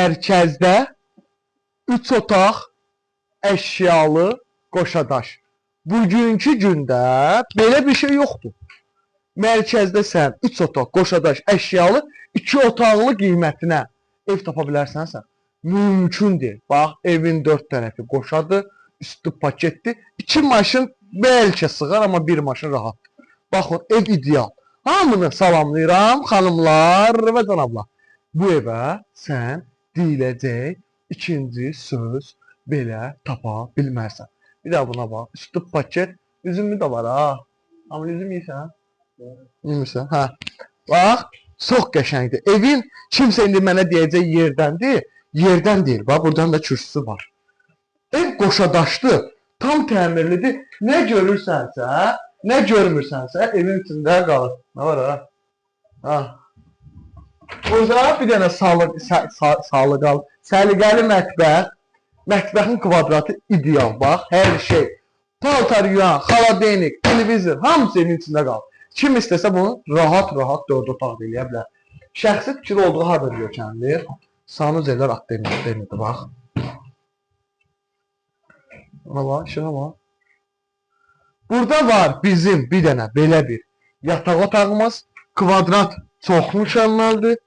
Mərkəzdə 3 otaq əşyalı qoşadaş. Bugünkü gündə belə bir şey yoxdur. Mərkəzdə sən 3 otaq qoşadaş əşyalı 2 otaqlı qiymətinə ev tapa bilərsənsə, mümkün deyil. Bax, evin 4 tərəfi qoşadır, üstü paketdir. 2 maşın bəlkə sığar, amma bir maşın rahatdır. Baxın, ev ideal. Hamını salamlayıram, xanımlar və cənablar. Bu evə sən deyiləcək ikinci söz belə tapa bilməzsən. Bir daha buna bax, üstü paket, üzümü də var ha. Amma üzüm yeyirsən? Yemirsən, hə. Bax, çox qəşəngdir. Evin kimsə indi mənə deyəcək yerdəndir, yerdən deyil. Bax, buradan da kürsüsü var. Ev qoşadaşdır, tam təmirlidir. Nə görürsənsə, nə görmürsənsə evin içində qalır. Nə var ha? Ha. Burada bir dənə səliqəli mətbəx. Mətbəxin kvadratı ideal. Bax, hər şey. Paltar yuyan, xaladenik, televizor, hamısı evin içində qalır. Kim istəsə bunu rahat-rahat 4 otaq da eləyə bilər. Şəxsi fikir olduğu harda görkəmdir? Sanuzellər atdenirdir, bax. Ona bax, işığa bax. Burada var bizim bir dənə belə bir yataq otağımız. Kvadrat çox mükəmməldir.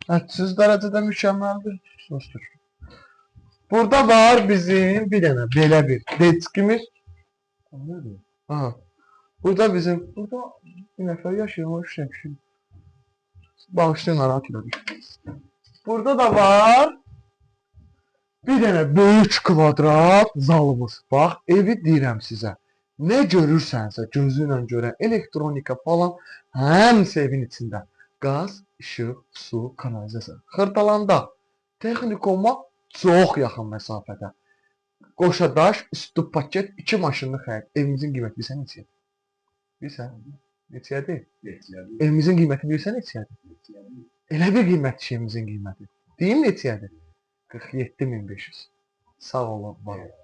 Hədsiz dərəcədə mükəmməldir. Sustur. Burada var bizim bir dənə belə bir detskimiz. Aha. Burada bizim, burada bir nəfər yaşayır, o üç kişi. Bağışlayın, narahat elədik. Burada da var bir dənə böyük kvadrat zalımız. Bax, evi deyirəm sizə. Nə görürsənsə, gözü ilə görən elektronika falan, həmsi evin içində. Qaz, işıq, su, kanalizasiya. Xırdalanda, texnikuma çox yaxın məsafədə. Qoşadaş, üstü paket, 2 maşınlıq həyət. Evimizin qiyməti bilirsən neçədir? Bilirsən? Neçədir? Evimizin qiyməti bilirsən neçədir? Elə bir qiymətdir evimizin qiyməti. Deyim neçədir? 47.500. Sağ olun, var olun.